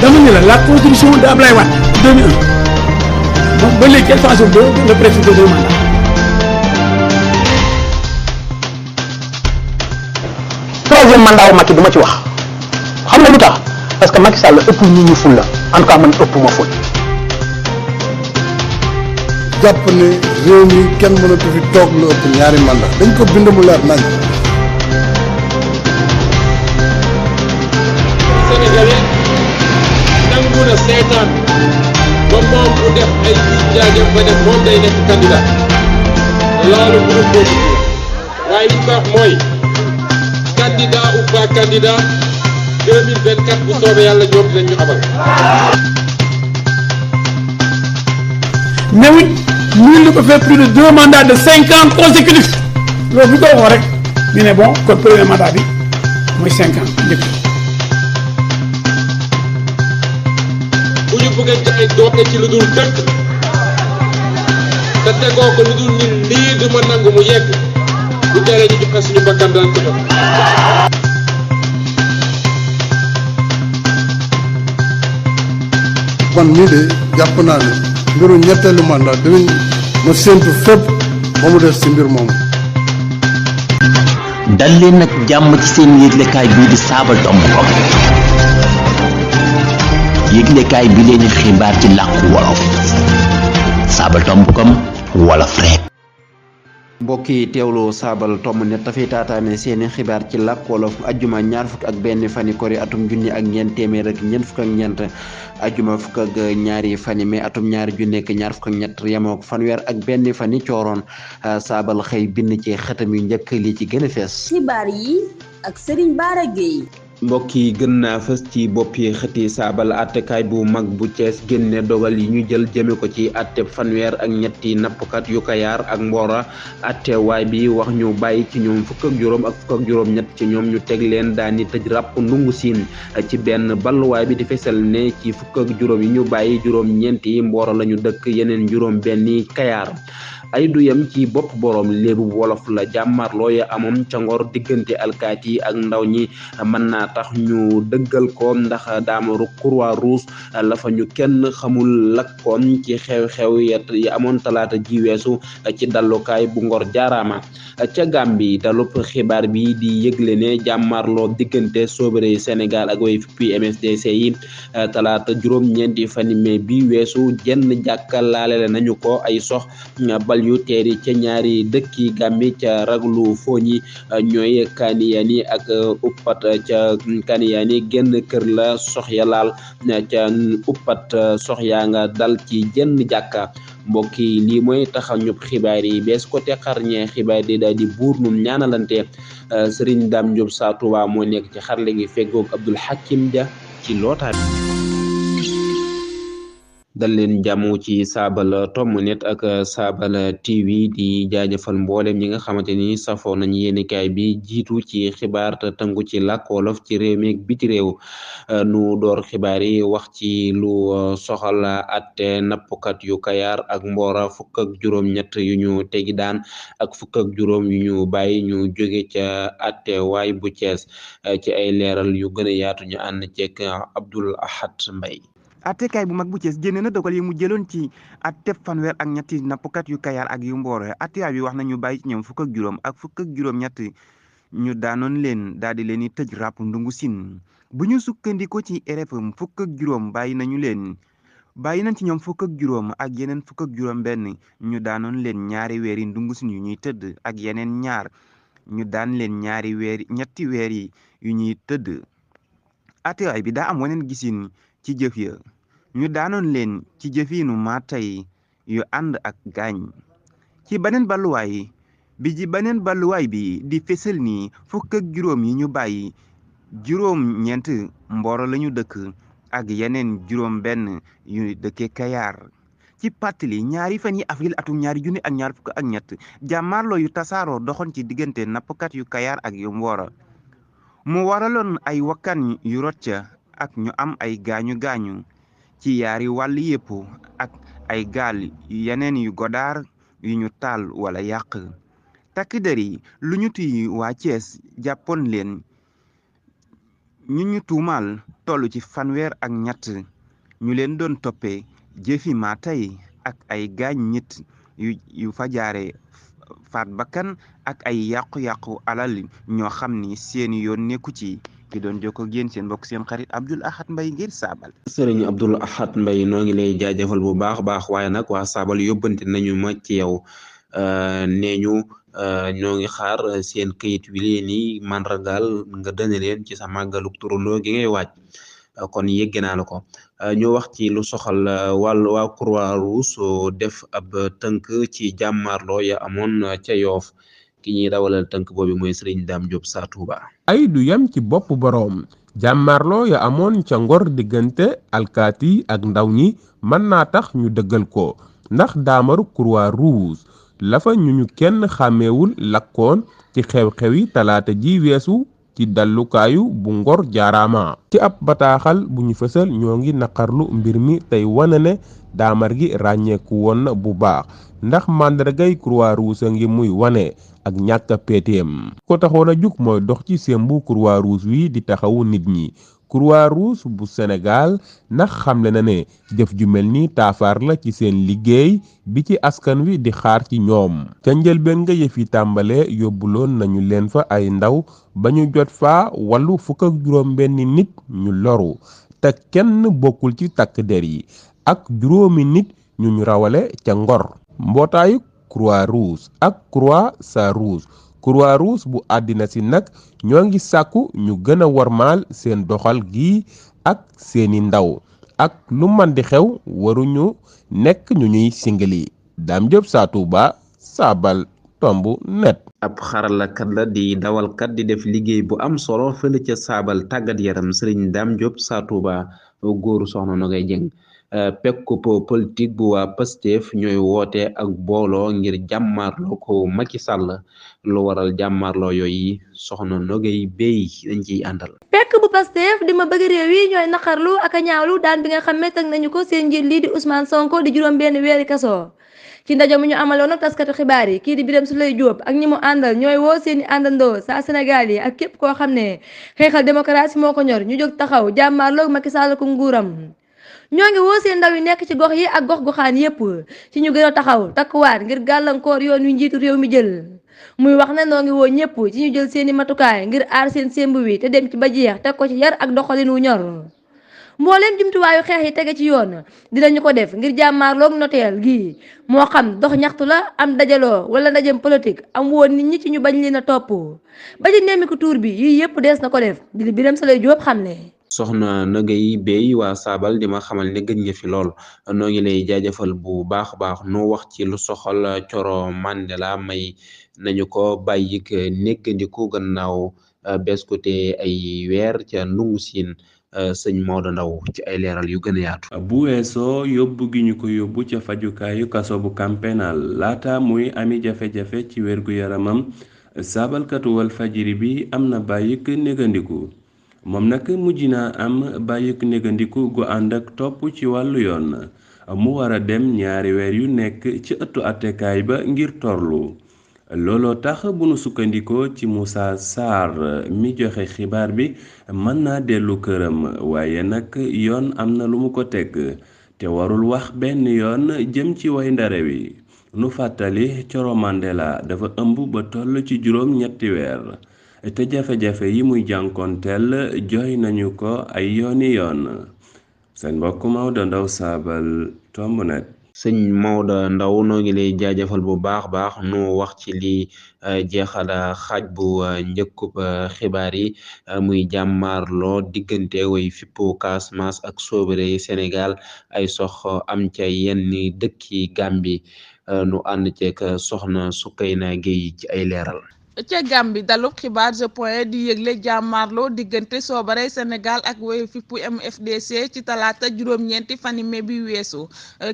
dama ne la constitution de Ablaye Wade 2001 donc ba léegi quelle façon de le principe de 2 mandats. troisième mandat wu Macky du ma ci wax xam nga lu tax parce que Macky Sall ëpp nit ñi ful la en tout cas man ëpp ma ful. jàpp ne réew mi kenn mënatu fi toog lu ëpp ñaari mandat dañ ko bind mu leer nañ. Sénégalais nangu na seetaan ba moom mu def ay jaajëf ba def moom day nekk candidat loolu mënu ko ci waaye li tax mooy candidat ou pas candidat 2024 bu soobee yàlla ñoom dinañ ñu abal. mais oui nul ne peut faire plus de 2 mandats de 5 ans consécutifs loolu bu ko waxoo rek ñu ne bon kon premier mandat bi mooy 5 ans njëkk. bu ñu bëggee jaay doole ci lu dul dëkk te tegoo ko lu dul ni lii du ma nangu mu yegg bu teree ñu joxe suñu bakkan daan ko jox. man mii de jàpp naa ne mbiru ñetteelu mandat dinañ ma séntu fépp ba mu des ci mbir moomu. dal leen nag jàmm ci seen yëglekaay bii di Sabadombcom yëglekaay bi leen xibaar ci làkku wolof Sabadombcom wolof rek. mbokk yi teewlu Sabadombcom net dafay taataane seeni xibaar ci làkk wolof ajjuma ñaar fukk ak benn fani kori atum junni ak ñeent téeméer ak ñeent fukk ak ñeent ajjuma fukk ak ñaari fani mai atum ñaari junni ak ñaar fukk ak ñett yemook fanweer ak benn fani cooroon Sabal xëy bind ci xëtam yu njëkk li ci gën a fees. xibaar yi ak Serigne Bara Gueye. mbokk yi gën naa fës ci bopp yi xëti Sabal attekaay bu mag bu Cees génne dogal yi ñu jël jëme ko ci atte fanweer ak ñetti nappkat yu Kayaar ak Mbora attewaay bi wax ñu bàyyi ci ñoom fukk ak juróom ak fukk ak juróom ñett ci ñoom ñu teg leen daani tëj ràpp ndungu siin ci benn balluwaay bi di fesal ne ci fukk ak juróom yi ñu bàyyi juróom ñeenti Mbora lañu dëkk yeneen juróom benni Kayaar ay du yem ci bopp boroom léebu wolof la jàmmarloo ya amoon ca Ngor diggante alkaati yi ak ndaw ñi mën naa tax ñu dëggal ko ndax daamaru Croix-Rouge la fa ñu kenn xamul lakkoon ci xew-xew yi amoon talaata ji weesu ci dallukaay bu Ngor jaaraama ca Gàmbi dalub xibaar bi di yëgle ne jàmmarloo diggante soobare Sénégal ak way fippi MSDC yi talaata juróom-ñeenti fani mai bi weesu jenn jàkka laale nañu ko ay sox bal yu teeri ca ñaari dëkki Gàmbi ca raglu fooñi ñooy Kaniyani ak uppat ca Kaniyani genn kër la sox ya laal ca uppat sox yaa nga dal ci jenn jàkka mbokk yi lii mooy taxaw ñub xibaar yi bees ko te xarñee xibaar di daal di buur num ñaanalante Serigne Dame Diop Sa Touba moo nekk ci xarle gi feggoog Abdoul Hakim Dia ci lootaa dal leen jàmm ci Sabadombcom net ak Sabal TV di jaajëfal mboolem ñi nga xamante ni safoo nañ yéenekaay bi jiitu ci xibaar te tëngu ci làkk wolof ci réew mi ak biti réew nu door xibaar yi wax ci lu soxal atte nappkat yu Kayaar ak Mbora fukk ak juróom ñett yu ñu tegi daan ak fukk ak juróom yu ñu bàyyi ñu jóge ca atte waay bu Cees ci ay leeral yu gën a yaatu ñu ànd ceeg Abdoul Ahad Mbaye. attekaay bu mag bu Cees génne na dogal yi mu jëloon ci atte fanweer ak ñetti nappkat yu Kayaar ak yu Mboro attewaay bi wax na ñu bàyyi ci ñoom fukk ak juróom ak fukk ak juróom ñett ñu daanoon leen daal di leen di tëj ràpp ndungu siin bu ñu sukkandiko ci RFM fukk ak juróom bàyyi nañ ci ñoom fukk ak juróom ak yeneen fukk ak juróom benn ñu daanoon leen ñaari weeri ndungu siin yu ñuy tëdd ak yeneen ñaar ñu daan leen ñetti weer yi yu ñuy tëdd attewaay bi daa am waneen gisin ci jëf ya ñu daanoon leen ci jëfiinu maatay yu ànd ak gaañ ci beneen balluwaay bi di fesal ni fukk ak juróom yi ñu bàyyi juróom ñeent Mboro lañu dëkk ak yeneen juróom benn yu dëkke Kayaar ci pàttali ñaari fan yi avril atum ñaari junni ak ñaar fukk ak ñett jàmmaarloo yu tasaaroo doxoon ci diggante nappkat yu Kayaar ak yu Mboro mu waraloon ay wakkan yu rot ca ak ñu am ay gaañu ci yaari wàll yépp ak ay gaal yeneen yu godaar yu ñu taal wala yàq takk der yi lu ñu tuy waa Cees jàppoon leen ñu tuumaal toll ci fanweer ak ñett ñu leen doon toppee jëfi maa tey ak ay gaañ nit yu fa jaare faat bakkan ak ay yàqu-yàqu alal ñoo xam ni seeni yoon nekku ci ki doon jokkoo ak yéen seen mbokk seen xarit Abdoul Ahad Mbaye ngir Saabal. sëriñ Abdoul Ahad Mbaye noo ngi lay jaajëfal bu baax waaye nag waa Saabal yóbbante nañu ma ci yow nee ñu ñoo ngi xaar seen kayit wi leen ni mandargaal nga dëne leen ci sa màggaluk turandoo gi ngay waaj kon yégge naa la ko ñu wax ci lu soxal wàllu waa Croix-Rouge def ab tënk ci jàmmaarloo ya amoon ca Yoof ki ñuy dawalal tënk boobu mooy Sëriñ Daam Jóob saa Tuuba. ay du yam ci bopp boroom jàmmaarloo ya amoon ca Ngor diggante alkaati ak ndaw ñi mën naa tax ñu dëggal ko ndax daamaru Croix-Rouge lafa ñu kenn xàmmeewul lakkoon ci xew-xewi talaata ji weesu ci dallukaayu bu Ngor jaaraama ci ab bataaxal bu ñu fësal ñoo ngi naqarlu mbir mi tey wane ne daamar gi ràññeeku woon na bu baax ndax màndargay Croix-Rouge a ngi muy wane ak ñàkk a péeteem ko taxoon a jug mooy dox ci sembu Croix-Rouge wi di taxawu nit ñi Croix-Rouge bu Sénégal ndax xamle na ne jëf ju mel ni taafaar la ci seen liggéey bi ci askan wi di xaar ci ñoom ca njëlbeen nga yëf yi tàmbale yóbbuloon nañu leen fa ay ndaw ba ñu jot fa wàllu 46 nit ñu loru te kenn bokkul ci takk der yi ak 5 nit ñu rawale ca Ngor mbootaayu Croix-Rouge ak Croix-Rouge Croix-Rouge bu àddina si nag ñoo ngi sàkku ñu gën a warmaal seen doxal gi ak seeni ndaw ak lu man di xew waruñu nekk ñu ñuy singali Dame Diop saa Touba Saabal tomb net. ab xaralakat la di dawalkat di def liggéey bu am solo fële ca Saabal tàggat yaram Sëriñ Dame Diop saa Touba góoru soxna Nogay Jeng pekkup politique bu waa Pastef ñooy woote ak booloo ngir jàmmaarloo ko Macky Sall lu waral jàmmaarloo yooyu soxna Nogay Bey dañ ciy àndal. pekk bu Pastef di ma bëgg réew yi ñooy naqarlu ak a ñaawlu daan bi nga xam ne teg nañu ko seen njiit lii di Ousmane Sonko di juróom benn weeri kaso ci ndaje mu ñu amaloon ak taskatu xibaar yi kii di Birame Souleye Diop ak ñi mu àndal ñooy woo seeni àndandoo saa Sénégal yi ak képp koo xam ne xeexal démocratie moo ko ñor ñu jóg taxaw jàmmaarloo Macky Sall ko nguuram ñoo ngi woo seen ndaw yi nekk ci gox yi ak gox-goxaan yépp ci ñu gën a taxaw takkuwaat ngir gàllankoor yoon wi njiitu réew mi jël muy wax ne noo ngi woo ñëpp ci ñu jël seeni matukaay ngir aar seen sémb wi te dem ci ba jeex teg ko ci yar ak doxalin wu ñor mbooleem jumtuwaayu xeex yi tege ci yoon dinañu ko def ngir jàmmaarloog noteel gi moo xam dox ñaxtu la am dajaloo wala ndajem politique am woon nit ñi ci ñu bañ leen a topp ba ci nemmiku tuur bi yii yëpp dees na ko def di Birame Souleye Diop xam ne soxna Nogay Bey waa Saabal di ma xamal ne gëj nga fi lool noo ngi lay jaajëfal bu baax nu wax ci lu soxal Coro Mandela may nañu ko bàyyi néggandiku gannaaw bees ko te ay weer ca Ndungu Siin sëñ Maodo Ndaw ci ay leeral yu gën a yaatu. bu weesoo yóbbu gi ñu ko yóbbu ca fajukaayu kaso bu Camp Pénal laata muy ami jafe-jafe ci wérgu yaramam saabalkatu Walfadjri bi am na bàyyik négandiku moom nag mujj naa am bàyyik négandiku gu ànd ak topp ci wàllu yoon mu war a dem 2 weer yu nekk ci ëttu attekaay ba ngir torlu looloo tax bu nu sukkandikoo ci Moussa Sarr mi joxe xibaar bi mën naa dellu këram waaye nag yoon am na lu mu ko teg te warul wax benn yoon jëm ci way ndare wi nu fàttali Coro Mandela dafa ëmb ba toll ci juróom-ñetti weer te jafe-jafe yi muy jànkoonteel jooy nañu ko ay yooni yoon seen mbokk Maodo Ndaw Saabal tomb net. sëñ Maodo Ndaw noo ngi lay jaajëfal bu baax nu wax ci li jeexal xaaj bu njëkkub xibaar yi muy jàmmaarloo diggante way fippu Casamance ak soobare Sénégal ay sox am ca yenn dëkki Gàmbi nu ànd ceeg soxna Sukayna Gueye ci ay leeral. ca Gàmbi dalub xibaar je point di yëgle jàmmaarloo diggante soobare Sénégal ak woy fippu MFDC ci talaata juróom-ñeenti fani mai bi weesu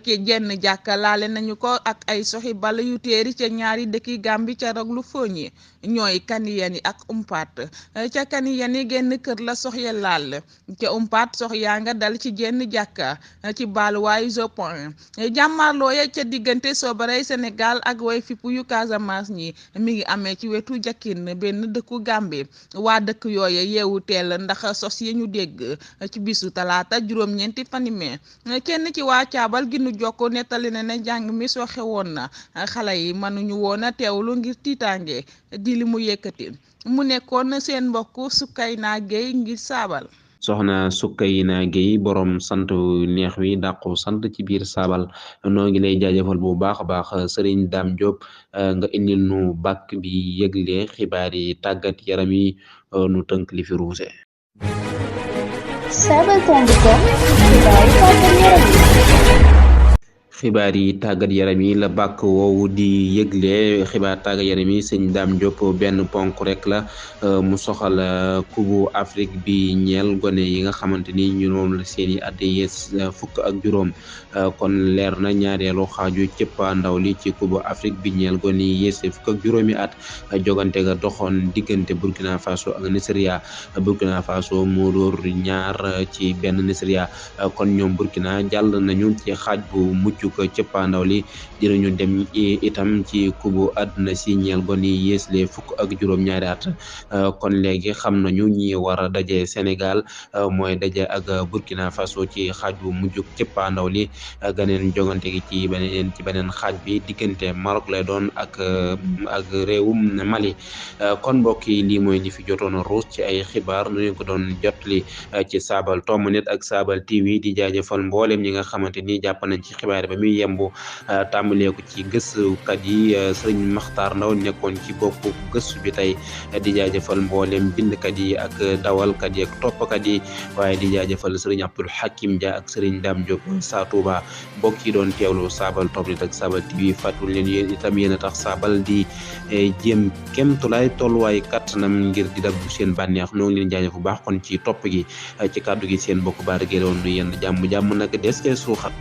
ki jenn jàkka laale nañu ko ak ay soxi bala yu téeri ca ñaari dëkki Gàmbi ca roglu fooñi ñooy Kaniyani ak Umpat ca Kaniyani genn kër la soxya laal ca Umpat sox yaa nga dal ci jenn jàkka ci baaluwaayu Joppin jàmmarloo ya ca diggante Soobare Sénégal ak way fippu yu Casamance ñi mi ngi amee ci wetu Jakkin benn dëkku Gambie waa dëkk yooye yeewu teel ndax sos yi ñu dégg ci bisu talaata juróom-ñeenti fani mee kenn ci waa caabal gi nu jokko nettali na ne jàng mi soxe woon na xale yi mënuñu woon a teewlu ngir tiitaange di li mu yëkkati mu nekkoon seen mbokk Sukayna Gueye ngir saabal soxna Sukayna Gueye borom sant neex wi dàqu sant ci biir saabal noo ngi lay jaajëfal bu baax a baax Serigne Dame Diop nga indil nu bàkk bi yëgle xibaar yi tàggat yaram yi nu tënk li fi ruuse. xibaar yi tàggat yaram yi la bàkk woowu di yëgle xibaar tàggat yaram yi sëñ Dame Diop benn ponk rek la mu soxal Coupe Afrique bi ñeel gone yi nga xamante ni ñu moom la seeni at yees fukk ak juróom kon leer na ñaareelu xaaju cëppaandaw li ci Coupe Afrique bi ñeel gone yi yees fukk ak juróomi at jogante ga doxoon diggante Burkina Faso ak Nigeria Burkina Faso moo dóor 2 ci 1 Nigeria kon ñoom Burkina jàll nañu ci xaaj bu mucc ko cëppaandaw li dinañu dem itam ci kubu àdduna si ñeel gone yi yeesle fukk ak juróom-ñaari at kon léegi xam nañu ñi war a daje Sénégal mooy daje ak Burkina Faso ci xaaj bu mujj cëppaandaw li ganeen jogante gi ci beneen xaaj bi diggante Maroc lay doon ak réewum Mali kon mbokk yi lii mooy li fi jotoon a ruus ci ay xibaar nu ñu ko doon jotli ci Saabal Tomb Net ak Saabal TV di jaajëfal mboolem ñi nga xamante ni jàpp nañ ci xibaar ba muy yembu tàmbalee ko ci gëstukat yi sëriñ Maxtaar Ndaw nekkoon ci bopp gëstu bi tey di jaajëfal mboolem bindkat yi ak dawalkat yi ak toppkat yi waaye di jaajëfal sëriñ Abdul Hakim Dia ak sëriñ Dame Diop saa Touba mbokk yi doon teewlu Saabal Tomb Net ak Saabal TV fàttali leen yéen itam yéen a tax Saabal di jéem kemtulaay tolluwaay kattanam ngir di daggu seen bànneex noo ngi leen jaajëf bu baax kon ci topp gi ci kàddu gi seen bokk baar gi la woon nu yenn jàmm nag des suuxat